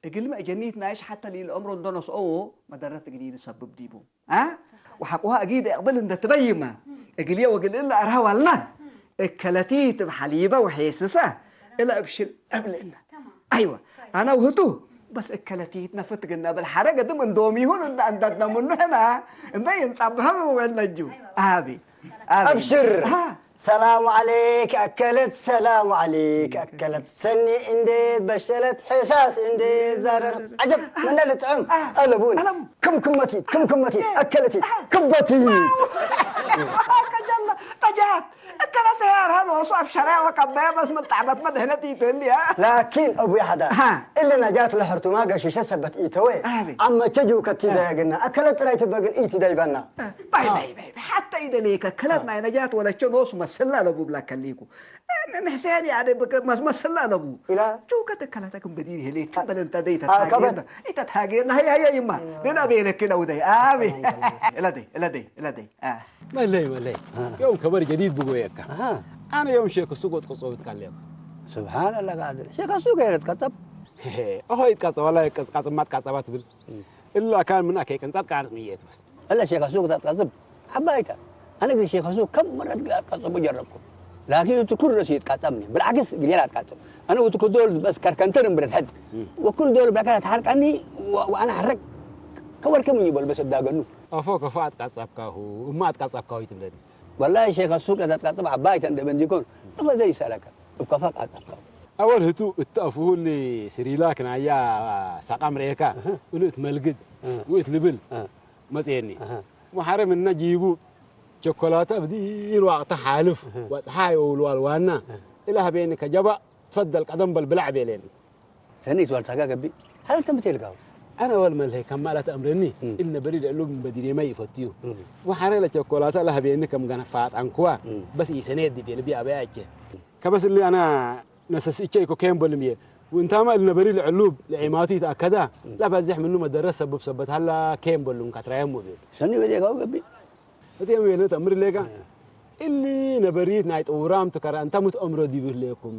እግልሚ አጀኒት ናይሽ ሐተ ለኢለአምሮ እንዶ ነስኦ መደረት እግል ኢልሰብብ ዲቡ። አ? ወሐቆሀ አጊድ እቅብል እንደ ትበይመ፣ እግልዬ ወእግል እለ አርሀ ዋልነ፣ እከለቲት እብ ሐሊበ ወሔስሰ፣ እለ እብ ሽል እብልነ። አይወ፣ አነ ውህቱ፣ በስ እከለቲት ነፍት ግነ እብል ሐረግ እድም እንዶም ይሁን እንደ አንዳድነ ምኑ ሕነ፣ እንደ ይንጻብሐም ወነጁ። አቢ። አብሽር። አሃ። ሰላሙ ዐሌክ አከለት፣ ሰላሙ ዐሌክ አከለት። ሰኒ እንዴት በሸለት፣ ሕሳስ እንዴት ዛረር። ዐጀብ፣ ምነ ልጥዕም። አሃ። አለቡን። አለሙ። ክም ክመቲ፣ ክም ክመቲ፣ አከለቲ፣ አሃ። ክበቲ። ከጀለ፣ ነጃት፣ አከለት ያር ሀሎ፣ እሱ አብሸራ ወቀበያ በስ ምን ጣዕመት መድህነት ይትህል ያ። ላኪን አቡ ያህዳ፣ አሃ። እሊ ነጃት ለሕርቱማ ገሽሸ ሰበት ኢተወ። አቤ። አመቸ ጁከቲ አሃ። ዘያግና፣ አከለት ጥራይ ትበግል ኢትደይበና። ባይ፣ ባይ፣ ባይ፣ ባይ። ሐተ ኢደሌከ ከለት ናይ ነጃት ወለቼ ኖሱ መስላ ለቡ ብላ ከሊኩ። ምን ሕሴን ያደ በከ መስ-፣ መስላ ለቡ። ኢላ። ቹከ ተከላተ ክም በዲር ሄሌ፣ አ-፣ ትበል እንተ ደይ አ-፣ ተታገና። ከበት። ኢተታገና። ሀይ፣ ሀይ፣ ይማ። አ-፣ ደና ቤለክ ለውደይ። አቤ። አ-፣ ኢለደይ፣ ኢለደይ፣ ኢለደይ። አ። መለይ፣ መለይ። አ። የውም ከበር ጀዲድ ብጎየካ። አሃ። አነ የውም ሼክ እሱ ጎጥ ቆጾ ብትካለየኩ። ስብሓንላህ ቃድር። ሼክ እሱ ገይረት ቀጠብ። ሄ፣ አሆ ይትቀጸ፣ ወላ ይቀጽ፣ ቀጽማት ቀጸባት ብል። እም። እላ ካን ምን አከይ ቅንጻት ቃርጥ ንየት በስ። እለ ሼክ ሱቅ ተትቀጽብ ሐባይተ። አነ እግል ሼክ ሱቅ ከም መረት እግል አትቀጽቡ ጀረብኩ። ላኪን እቱ ኩሉ ረእሱ ይትቀጸብኒ። ብልዓክስ እግልዬ ለአትቀጽብ። አነ ወእቱ ክዶል በስ ከርከንተን እምብረት ሐድ። እም። ወኩል ዶል ብለከ ለተሐርቀኒ ወ-፣ ወአነ ሐረቅ ከወርኬ ምን ይበል በስ እዳገኑ። አፎ ከፎ አትቀጸብካሁ፣ እማ አትቀጸብካሁ ይትብለኒ። ወላሂ ሼክ ሱቅ ለተትቀጽብ ሐባይተ እንደ በንዲኮን አፎ ዘይ ይሰለከ። እብ ከፋ ቃጠብካው። አወል ህቱ እት አፉሁ እሊ ስሪላክ ናያ ሰቃም ርኤካ፣ እህ። እሉ እት መልግድ እህ። ወእት ልብል እህ። መጽኤኒ። እህ። ወሐረ ምነ ጂቡ ቸኮላተ እብ ዲር ዋቅተ ሓልፍ እህ። ወጸሓይ ወውልዋል ዋና እህ። እለ ሀቤኒ ከጀባእ ትፈደል ቀደም በል ብላዕ ቤሌኒ። ሰኒ እት ዋልታካ ገብእ፣ ሀለ ተምቴልካው። አነ ወል መልሀይ ከማላት አምረኒ፣ እም። እሊ ነበሪ ለእሉ ምን በዲሬመ ኢፈትዩ። እም። ወሐረ ለቸኮላተ ለሀቤኒ ከም ገነፋት አንክዋ፣ እም። በስ ኢሰኔት ዲቤ ልቢ አበያ እቼ። ከበስ እሊ አነ ነሰስ እቼ ኢኮ ኬን በልምዬ። ወእንታመ እሊ ነበሪ ለዕሉብ ለዒማቱ ይትአከዳ፣ እም። ለበዜሕ ምኑ መደረስ ሰብብ ሰበት ሀላ ኬን በሉም ካትራየሙ ቤሉ። ሰኒ በዴካው ገብእ። እት የም ቤልነ ተአምር ሌከ፣ እ። እሊ ነበሪት ናይ ጥውራም ትከረ እንተ ሙት አምሮ ዲብ ህሌኩም።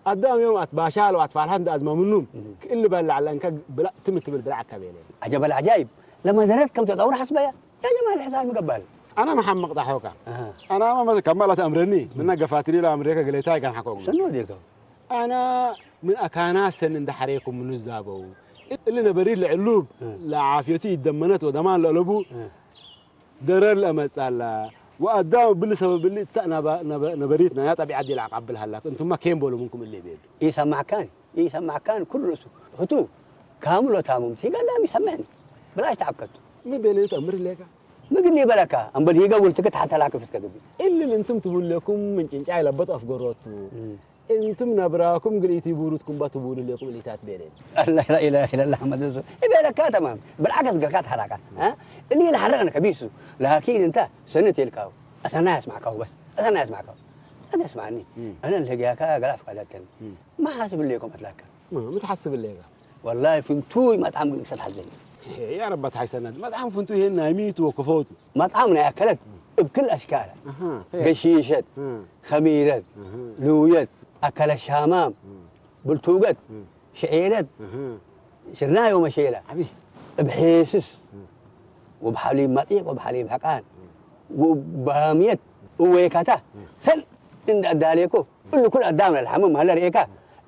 አዳም ዮም አትባሻል ወአትፋልሐት እንደ አዝመ ምኑ፣ እ። ክእሊ በላዕ ለእንከ ብላዕ ትም ትብል ብላዕ ከቤለ። ዐጀበል ዐጃይብ፣ ለመደረት ከም ተጠውር ሐስበያ። ያ ጀማል ሕሳን ምገባል። አነ መሐመቅ ዳሖካ። አሃ። አናመ መ-፣ ከመ ለተአምረኒ፣ እ። ምነ ገፋትሪ ለአምሬከ ገሌታይ ከን ሐቆ። ሰኖ ዴከው። አነ ምን አካናት ሰኒ እንደ ሐሬኩም ምኑ ዛበው። እሊ ነበሪት ለዕሉብ እ። ለዓፍየቱ ኢደመነት ወደማን ለአለቡ እ። ደረር ለአመጽአላ። ወአዳም እብሊ ሰበብ እሊ እተ ነበ-፣ ነበ-፣ ነበሪት ናያ ጠቢዐት ዲብ ለአቃብል ሀላክ። እንቱመ ኬን ቦሎ ምንኩም እሊ ቤሉ። ኢሰማዕካን፣ ኢሰማዕካን ኩሉ ርእሱ። ህቱ ካምሎ ታሙም ቲገላም ይሰምዕኒ። ብላሽ ተዐብከቱ። ሚ ቤሌ ተአምር ሌካ? ምግል ይበለካ። አምበል ይገውል ትክት ሐተ ላክፍት ከግቢ። እሊ ልንቱም ትቡል ሌኩም ምን ጭንጫይ ለበት አፍገሮቱ። እ። እንቱም ነብራኩም እግል ኢቲቡሩትኩም በትቡሉ ሌኩም እሊታት ቤሌን። አላህ ላኢላሀ ኢለላህ መሐመድ ረሱል። እቤለካ ተማም። ብልዓክስ እግልካ ተሐራካ። አ? እሊ ለሐረቅነ ከቢሱ። ላኪን እንተ ሰኒ ቴልካሁ። አሰና ያስማዕካሁ በስ። አሰና ያስማዕካሁ። አነ እስማዕኒ። እም። አነ ለህግያካ ገላፍ ቀለልከኒ። እም። ማ ሐስብ ሌኩም አትላካ። ማ፣ ምን ትሐስብ ሌካ? ወላሂ ፍንቱይ መጥዓም እግል እሰድ ሐዘኒ። ያ ረበት ሐይ ሰነድ። መጥዓም ፍንቱይ ህዬ ናይ ሚቱ ወክፎቱ። መጥዓም ናይ አከለት እብ ክል አሽካላ። አሃ፣ ፌር። ገሺሸት፣ አሃ። ከሚረት፣ አሃ። ልውየት፣ አከለ ሻማም፣ አሃ። ብልቱገት፣ አሃ። ሽዒረት፣ አሃ። ሽርናይ ወመሼላ፣ አቢ። እብ ሔስስ፣ አሃ። ወብ ሐሊብ መጢቅ ወብ ሐሊብ ሕቃን፣ አሃ። ወብ ባምየት፣ እወይከተ፣ አሃ። ሰል እንደ አዳሌኮ፣ እሉ ኩል አዳም ለልሐምም ሀለ ርኤካ፣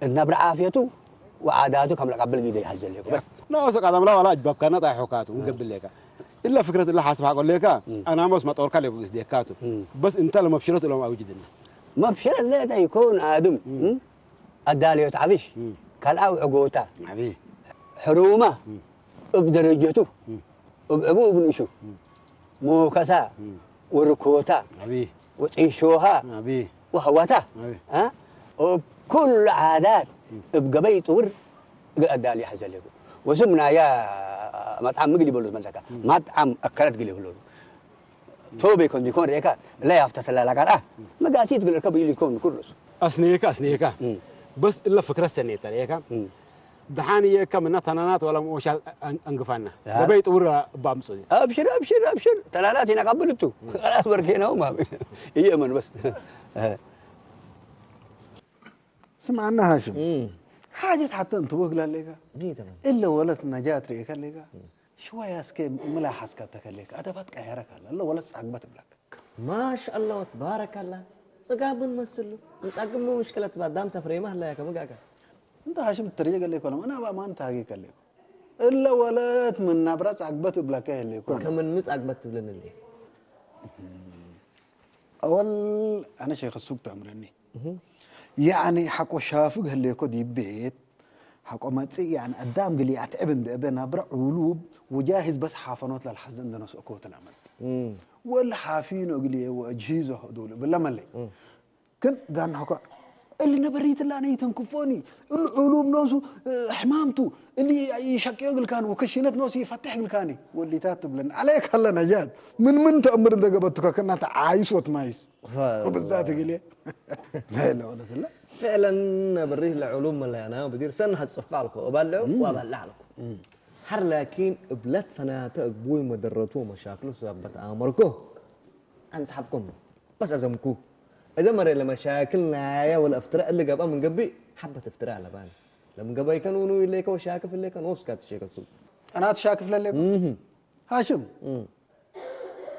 እት ነብረ ዓፍየቱ ወዓዳቱ ከም ለቀብል ግደ ይሐዘሌኮ። በስ። ናወሰ ቀደም ለወላ አጅበብከነ ጣይሖካቱ፣ አሃ። እንገብሌካ። እለ ፍክረት እለ ሐስብ ሐቆ ሌካ፣ እም። አናሞስ መጦርካ ሌቡ ብስዴካቱ። እም። በስ እንተ ለመብሽረት እሎም አውጅድነ። መብሽረት ሌጠ ይኮን አድም፣ እም። እም? አዳልዮት ዐብሽ፣ እም። ከልአው ዕጎታ፣ አቢ። ሕሩማ፣ እም። እብ ደረጀቱ፣ እም። እብ ዕቡ እብ ንእሹ፣ እም። ሞከሳ፣ እም። ወርኮታ፣ አቢ። ወጢሾሃ፣ አቢ። ወሀዋታ፣ አቢ። አ? እብ ኩሉ ዓዳት፣ እም። እብ ገበይ ጥውር እግል አዳልዮ ሐዘሌኩ። ወስም ናያ መጥዓም ምግል ይበሉት መለካ፣ እም። መጥዓም አከለት ግል ይብሉሉ። ቶቤ ኮን ዲኮን ሬካ፣ ለያፍተ ተላላ ጋር፣ አ፣ መጋሲት ግል እርከብ ይሊኮን ኩሉስ። አስኔካ፣ አስኔካ። እም። በስ እለ ፍክረት ሰኔተ ሬካ። እም። ደሓን እየከ ምነ ተናናት ወለ ሞሻል አን-፣ አንግፋና። ያ። ገበይ ጥውር እባ አምጽኡ። አብሽር፣ አብሽር፣ አብሽር። ተላላት ይነቃብልቱ። እም። ከላስ በርኬ ነው ማሚ። እየመን በስ። ስምዐና ሃሽም፣ እም። ሓጀት ሐተ እንተ ወግላ ሌካ። ሚ ተማም? እለ ወለት ነጃት ርኤካ ሌካ። እም። ሽወያ እስኬ ምላሐስ ካተከሌከ፣ አደባት ቀየረክ አለ፣ እለ ወለት ጻግበት እብለክ። ማሻአላህ ወትባረከላህ። ጽጋብ ምን መስሉ? እንጻግሞ ምሽክለት ባዳም ሰፍሬማ ህላያከ ምጋከ። እንተ ሃሽም ትርዬ ገሌኮ ለመ፣ አና በአማን ታጌ ከሌኮ። እለ ወለት ምን ናብራ ጻግበት እብለከ ህሌኮ። ከምን ሚ ጻግበት ትብልን እንዴ? አወል አነ ሼክ ሱቅ ተአምረኒ። እህ። ያኒ ሐቆ ሻፍግ ህሌኮ ዲብ ቤት፣ ሐቆ መጽእ፣ ያኒ አዳም ግሊ አትዕብ እንደ እበ ናብረ ዑሉብ ወጃህዝ በስ ሓፈኖት ለልሐዘ እንደ ነስኦ ኮት ለአመጽእ። እም። ወለ ሓፊኖ እግልዬ ወአጅሂዞ ዶሉ እብለ መለይ። እም። ክን ጋና ሆካ እሊ ነበሪት እላ ነይተን ክፎኒ፣ እሉ ዑሉብ ኖሱ፣ እ፣ ሕማምቱ፣ እሊ ይሸቅዮ እግልካን ወከሽነት ኖሱ ይፈትሕ እግልካኒ። ወሊታት ትብለን። አለይክ አለ ነጃት። ምን ምን ተአምር እንደ ገበትከ ከና ተዓይሶት ማይስ። ሀ፣ ወብዛት እግልዬ። ላ ኢላሀ ኢለላህ። ፍዕለን ነብሪህ ለዕሉም መለያና ብዲር ሰን ሀጽፍ አልኮ፣ እባልዑ እም። ወአባልዕ አልኮ። እም። ሐር ላኪን እብለት ፈናተ እግቡይ መደረቱ ወመሻክሉ ሰበት አመርኮ። አንስሐብኩም። በስ አዘምኩ። እዘ መሬ ለመሻክል ናየ ወለ እፍትረ እሊ ገብአ ምን ገብእ ሐበት እፍትረ አለባን። ለምን ገበይከ ኑኑ ኢሌከ ወሻክፍ ኢሌከ ኖስካ ትሼከሱ። አና ትሻክፍ ለሌኩ? እህ። ሃሽም። እም።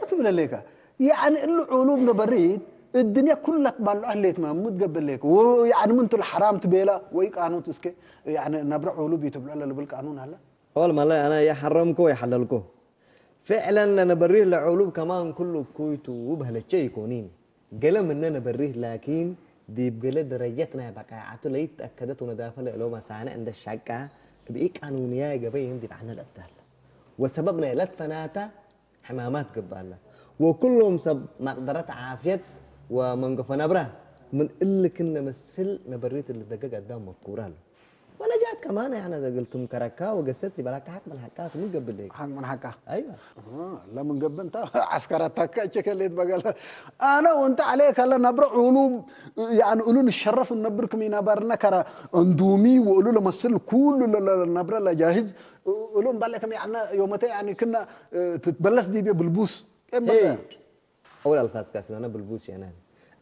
እት ብለሌከ፣ ያዕኒ እሉ ዑሉብ ነበሪት እድንየ ኩለ ትባልዖ ህሌት ማሙ ትገብእ ሌከ። ወ-፣ ያዕኒ ምን ቱ ለሐራም ትቤላ ወይ ቃኑን እስከ፣ ያዕኒ ነብረ ዑሉብ ይትብልዖ ለልብል ቃኑን ሀለ? አወል መለ አነ የሐረምኮ ወየሐለልኮ። ፍዕለን ለነበሪህ ለዑሉብ ከማን ኩሉ እኩይ ቱ በህለቼ ኢኮኒን። ገሌ ምነ ነበሪህ ላኪን ዲብ ገሌ ደረጀት ናይ በቃዓቱ ለይትአከደት ወነዳፈ ለእሎም አሳንዕ እንደ ሻቃ እብ ኢቃኑንያይ ገበይህን ዲብ ዐነ ለአትዳለ። ወሰበብ ናይ ለትፈናተ ሕማማት ገብአለ። ወኩሎም ሰብ መቅደረት ዓፍየት ወመንገፎ ነብረ ምን እሊ ክነ መስል ነበሪት እሊ ደገግ አዳም መዝኩር አለ። ወነጃት ከማን ያነ እግል ትምከረካ ወገሰት ዲበላካ ሐቅ ምን ሐቃ ምን ገብእ ሌክ? ሐቅ ምን ሐቃ? አይወ። አሃ፣ ለምን ገብእ እንተ ዐስከር አታካ እቼ ከሌት በገለ። አነ ወእንተ ዐሌ ከለ ነብረ ዑሉም፣ ያኒ እሉ ንሸረፍ እነብር ክም ኢነባርነ ከረ እንዱሚ ወእሉ ለመስል ኩሉ ለ-፣ ለ-፣ ነብረ ለጃህዝ እሉ እምበለ ከም ያዕነ ዮመተ ያኒ ክነ ትትበለስ ዲቤ ብልቡስ። ኤመ ሄይ። አወል አልፋዝከ አስናነ ብልቡስ የነ።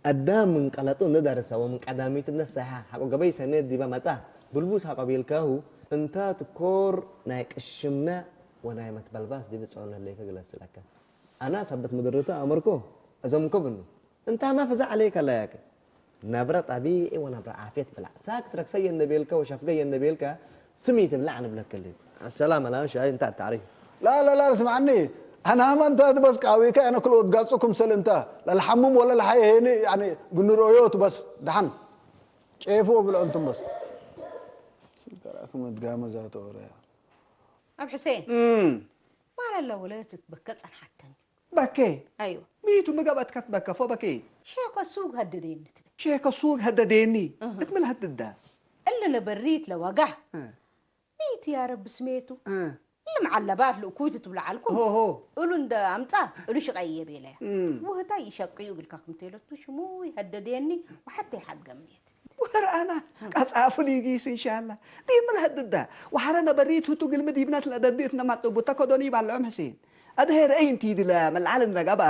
አዳም ምን ቀለጡ እንዴ ደረሰ ወምን ቀዳሚቱ እንዴ ሰሐ ሐቆ ገበይ ሰኔት ዲበ መጽአ። ብልቡስ ሐቆ ቤልካሁ እንታ ትኮር ናይ ቅሽምነ ወናይ መትበልባስ ዲብ ጾምነ ህሌከ ግለስ ለከ። አና ሰበት ምድርቱ አመርኮ አዘምኮ ብኑ። እንታመ ፍዘዕ ዐሌከ ለያከ። ነብረ ጠቢዒ ወነብረ ዓፍየት ብላዕ። ሳክት ረክሰየ እንዴ ቤልከ ወሸፍገየ እንዴ ቤልከ ስም ኢትብላዕ ንብለክ እሊ። አሰላም አላን ሻይ እንተ አታዕሪፍ። ላ፣ ላ፣ ላ፣ ስምዐኒ። አናመ እንተ ትበስ ቃዊከ አነ ክል ወድጋጹ ክምሰል እንተ ለልሐምም ወለ ለሐይ ሄኒ፣ ያኒ፣ ግንርኦዮቱ በስ ደሐን ቄፎ ብሎ እንቱም በስ። ስልከ ራክም እድጋመ ዛተ ወረ። አብ ሕሴን፣ እም። ማለለ ወለ ትትበከ ጸንሐተኒ። በኬ? አይወ። ሚቱ ምገበትከ ትበከፎ በኬ? ሼኮ ሱግ ሀደደኒ ትብል። ሼከ ሱግ ሀደዴኒ። እህ። እት ምን ሀድዳ? እሊ ነበሪት ለወጋህ። እ። ሚ ቱ ያ ረቢ ስሜቱ? እ። እሊ መዓለባት ልእኩይ ትትብሎ ዐልኩም። ሆ፣ ሆ። እሉ እንደ አምጻ እሉ ሽቀየ ቤለያ። እም። ወህታ ይሸቅዩ እግልካ ክምቴለቱ ሽሙይ ሀደዴኒ ወሐቴ ሐድ ገምኔት። ወርአና ቀጻፉ ሊጊስ እንሻላ። ዲብ ምን ሀድዳ? ወሐረ ነበሪት ህቱ ግልሚ ዲብነት ለደዲ እትነ ማጥቡ ተከዶኒ ባልዖም ሕሴን። አድሄ ረአይ እንቲዲ ለመልዓል እንደ ገብአ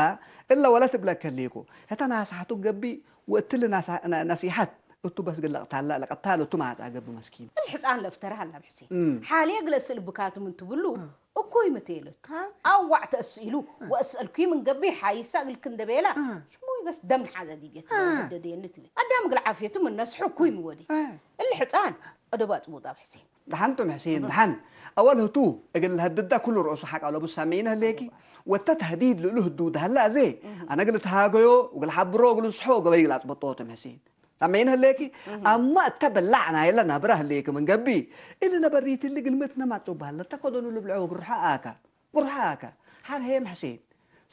እለ ወለት እብለከ ሌኮ። ህተ ናስሐቱ ገቢ ወእትሊ ናሳ-፣ ነ-፣ ነሲሐት እቱ በስ ግለ ቅታላ ለቀታል እቱ ማጻ ገቢ መስኪን። እሊ ሕጻን ለእፍተረ ሀላ ብሕሴን። እም። ሓልየ ግለ ስእል ብካቱ ምን ትብሉ እም። እኩይ ምቴለቱ። ካ? አዋዕ ተእስኢሉ እም። ወእስአልኩ ምን ገቢ ሓይሳ እግልክ እንደ ቤላ እም። ሽሙይ በስ ደም ንሓዘ ዲብየት እም። ወደደየኒ ትብል። አዳም እግል ዓፍየቱ ምን ነስሑ እኩይ ምወዲ። እም። እሊ ሕጻን አደብ አጽቡጥ አብ ሕሴን። ደሐን ቶም ሕሴን፣ እህ። ደሐን። አወል ህቱ እግል ለሀድዳ ኩሉ ረእሱ ሐቅ አለቡ ሳሜነ ህሌኪ። እህ። ወተ ተህዲድ ልእሉ ህዱድ ሀለ አዜ፣ እህ። አነ እግል እትሃገዮ፣ እግል ሐብሮ፣ እግል እንስሖ፣ ገበይ እግል አጽበጦ ቶም ሕሴን። ሳሜነ ህሌኪ፣ እህ። አማ እተ በላዕ ናይለ ናብረ ህሌኪ ምን ገቢ፣ እሊ ነበሪት እሊ ግልመትነ ማጽቡ ሀለ፣ ተከደኑ ልብልዖ ግርሖ አካ። ግርሖ አካ። ሐር ሄም ሕሴን።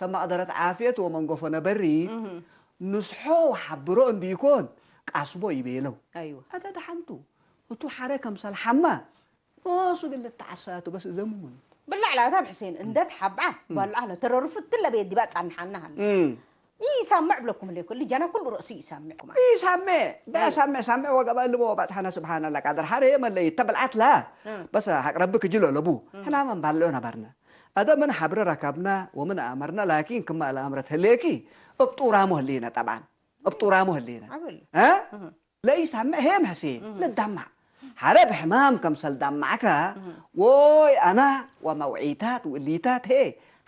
ሰብ መቅደረት ዓፍየት ወመንገፎ ነበሪት፣ እህ። ንስሖ ወሐብሮ እንዲኮን፣ ቃስቦ ይቤለው። አይወ። አተ ደሐንቱ። ህቱ ሐረ ከምሰል ሐማ፣ ኖሱ እግል ልትዓሳቱ በስ ዘሙን። ብላዕ ላታ ብሕሴን እንደ ተሐብዐ እም። ባልዓ ለተረርፉ እትለ ቤት ዲባ ጻንሓና ሀለ። እም። ኢሳምዕ ብለኩም ህሌኩ፣ እሊ ጀና ኩሉ ረእሱ ኢሳምዕኩም። ኢሳምዕ፣ ዳይ። ሳምዕ፣ ሳምዕ ወገባ እልቦ ወባጽሐነ ስብሓነ ለቃድር ሐሬ መለይት ተብልዓት ላ። እም። በስ ሐቅ ረቢ ክጅሎ ለቡ፣ እም። ሕና ምን ባልዑ ነበርነ። አደ ምን ሐብረ ረከብነ ወምን አመርነ፣ ላኪን ክመ ለአምረት ህሌኪ፣ እብ ጡራሙ ህሌነ ጠብዓን። እብ ጡራሙ ህሌነ። አብል። እ? እህ። ለኢሳምዕ ሄም ሕሴን እህ። ልዳማዕ። ሐረ ብሕማም ከምሰል ዳማዕከ፣ እህ። ዎይ አና ወመውዒታት ወእሊታት ሄ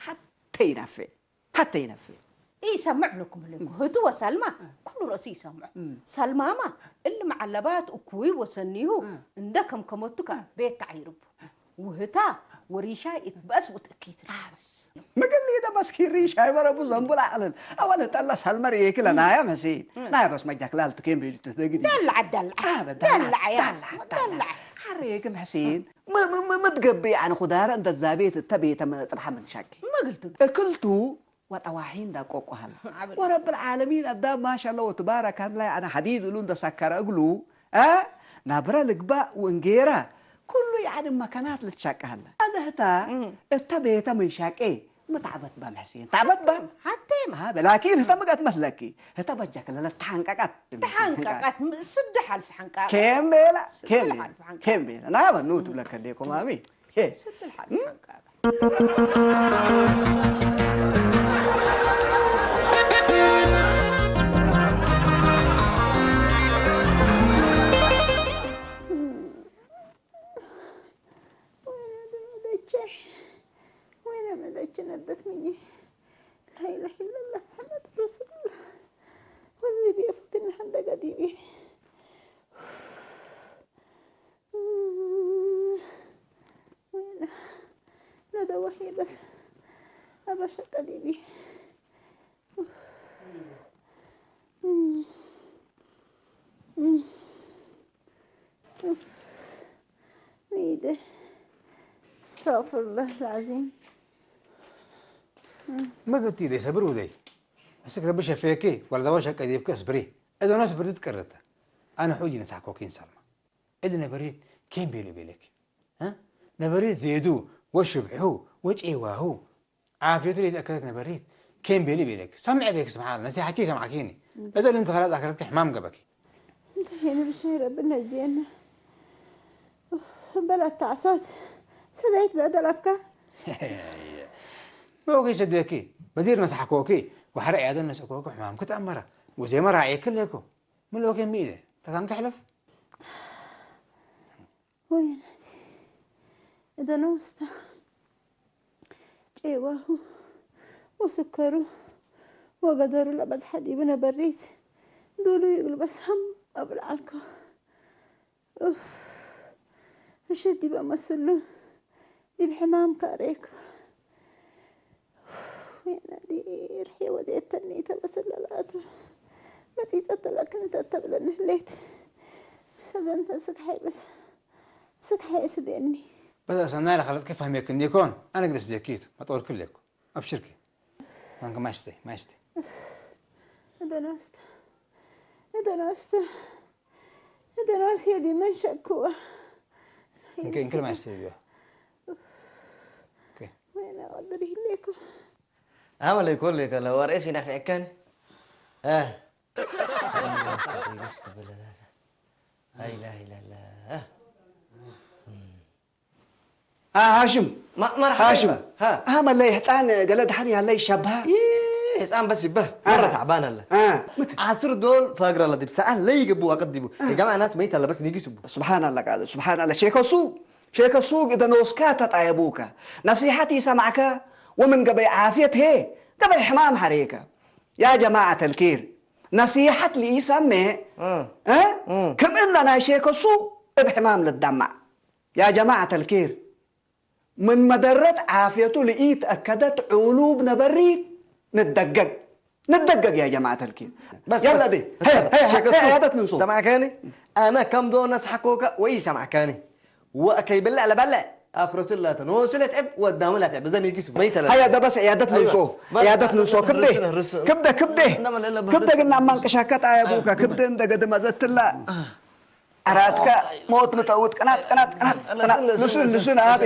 ሐቴ ይነፍዕ። ሐቴ ይነፍዕ። ኢሰምዕ ብለኩም ህሌኩ። እህ። ህቱ ወሰልማ እህ። ኩሉ ረእሱ ኢሰምዑ። እህ። ሰልማማ እሊ መዓለባት እኩይ ወሰኒሁ እህ። እንደ ከምከመቱ ከ እህ። ቤት ተዐይርቡ። ውህታ ወሪሻይ እት በአስ ወትእኪት ርሻ በስ። ምግል ኢደ መስኪን ሪሻይ በረቡ ዘንቡል አቅልል። አወል ህተለ ሰልመር ኢክለ እም። ናየ መሲን። እም። ናየ በስ መጃክላል ትኬን ቤሉ ትትግዲ። ደልዐ፣ ደልዐ። አበ ደልዐ፣ ደልዐ ያ፣ ደልዐ፣ ደልዐ። ደልዐ። ሐሬክም ሕሴን፣ ም-፣ ም-፣ ም-፣ ምትገብእ ያኒ ኹዳረ እንተ ዛቤት እተ ቤተ መጽብሐ ምን ሸቂ። ምግልቱ። እክልቱ ወጠዋሒን ዳቆቆ ሀለ። አበል። ወረብል ዓለሚን አዳም ማሻአላህ ወትባረክ ሀለ፣ ያኒ ሐዲድ እሉ እንደ ሰከረ እግሉ፣ አ? ናብረ ልግባእ ወእንጌራ ኩሉ ያኒ መከናት ልትሻቀ ሀለ። አዘ ህታ እም። እተ ቤተ ምን ሻቄ ምትዓበት ባም ሕሴን። ተዓበት ባም። ሐቴም። አ፣ በላኪን ህተ ምግአት መስለኪ። ህተ በጃክ ለለ ተሐንቀቀት። ተሐንቀቀት። ስድ ሐልፍ ሐንቀቀት። ኬም ቤላ፣ ስድ ኬም ቤላ፣ ሐልፍ ሐንቀቀት። ኬም ቤላ። ናበ ኑ ትብለከ ሌኮ ማሚ። ሄ። ስድል ሐድ እም? ሐንቃበ። ወይነ ደመደቼ፣ ወይነ መደቼ ነደት ምኝ። ላኢላሀ ኢለላህ መሐመድ ረሱሉላህ። ወዚ ቢአፉ ክነ ሐንደገ ዲቢ። ወይነ ነደወሄ በስ አበሸቀ ዲቢ። ሚደ። አስተግፍሩላህ ለዐዚም። ምግቲ ደይ ሰብር ውደይ። እስክ ረቢ ሸፌኪ ወለደወ ሸቀ ዲብኪ አስብሪ። እዘ ኖስ ብርድ ቀረተ። አነ ሑጂ ነሳሕኮኪን ሰልማ። እሊ ነበሪት ኬን ቤሉ ቤለክ? እ? ነበሪት ዜዱ ወሽብሑ ወጪዋሁ ዓፍየቱ ለኢተአከደት ነበሪት ኬን ቤሉ ቤለክ? ሰምዐ ቤክ ስብሓን ነሲሐቼ ሰምዐኪኒ። እዘ ልንትፈረድ አከረትኪ ሕማም ገበኪ። እንተ ሄነ ብሻይ ረቢ ነጅየነ። በል አተዓሳት ሰዳይት በደል አፍካ። ሞኪ ሰደኪ በዲር ነሳሕኮኪ ወሐረ ዕያደን ነስእኮኪ ሕማምኪ ተአመረ ወዜመ ራዕየኪ ሌኮ። ምን ሎኬ ሚ ኢለ ተካንኪ ሕለፍ። ወይናቲ እደነ ውስታ ጬዋሁ ወስከሩ ወገደሩ ለበዝሐ ዲብነ በሪት ዱሉ ይብል በስ ሀም እብል ዐልኮ። ኡፍ፣ ርሸት ዲበ መስሉ ዲብ ሕማም ካሬኮ። ወይናዲ ርሕየ ወዴተኒ ተበስለላቱ መጺጸት ተለክኒ ተተብለኒ ህሌት። ሰዘንተ ስክሐይ በስ ስክሐይ ስዴኒ። በስ አሰናይ ለኸለጥኪ ፈህሜክኒ ኢኮን፣ አነ ግደስ ዴኪቱ መጦርኪ ሌኩ። አብሽርኪ። ማንከ ማሽተይ፣ ማሽተይ። እደነ ውስተ። እደናስተ፣ እደናስ የዲመን ሸክወ። እንከ፣ እንከ ለማስተብያ። ኦኬ። ወይነ ቀድር ይሌኩ። አመለ ይኮን ለከ ለወርኤስ ይነፍዕከን። አ። ትዕግስት ብለናተ። ላ ኢላሃ ኢለላህ። አ፣ ሃሽም። ማ-፣ መርሐባ ሃሽም። ይባ። ሃ። አመለ ህጻን ገለ ደሐን ያለ ይሸብሃ። ይህ ህጻን በስ ይበህ። አ። መረ ተዕባን አለ። አ። ዓስር ዶል ፈግር አለ ዲብ ሰዓት ለይገብኡ አቀዲቡ። አ። የጀማዓ ናስ መይት አለ በስ ኒጊስ እቡ። ሱብሓነላህ ቃል፣ ሱብሓነላህ። ሼከሱ ሼከ ሱግ እደ ኖስካ ተጣየቡከ፣ ነሲሐት ኢሰማዕከ ወምን ገበይ ዓፍየት ህዬ ገበይ ሕማም ሐሬከ። ያ ጀማዐተል ኬር፣ ነሲሐት ለኢሰሜዕ፣ እ። እ? እ። ክም እለ ናይ ሼከ ሱግ እብ ሕማም ልዳማዕ። ያ ጀማዐተል ኬር፣ ምን መደረት ዓፍየቱ ለኢተአከደት ዑሉብ ነበሪት ንደገግ። ንደገግ ያ ጀማዐተል ኬር። በስ፣ የለ በስ። ዲ። ሄ፣ ሄ፣ ሄ፣ ሸከሱ። ሄ፣ ዐያደት ንንሶ። ሰማዕካኒ? አነ ከም ዶ ነስሐኮከ ወኢሰማዕካኒ። ወአከይ ብለዕ ለበለዕ አክረቱ ላተ። ኖሱ ለትዕብ ወዳሙ ለትዕብ። እዘ ኒጊስ መይተ ለትዕብ። ሀያ ደ በስ ዐያደት ንንሶ። አይዋ። በስ፣ ዐያደት ንንሶ። ክብደ፣ ርስ፣ ርስ። ክብደ፣ ክብደ። እንደመለለ ክብደ በርስ፣ ግና ርስ። ማንቀሻከ ጣየቡከ። አይዋ፣ ክብደ ክብደ። እንደ ገድመ ዘትላ። አራትከ ሞት ምጠውት ቅናት፣ ቅናት፣ ቅናት፣ አላ ቅናት። ስለ፣ ንሱን፣ ስለ፣ ንሱን ስለ፣ አቤ።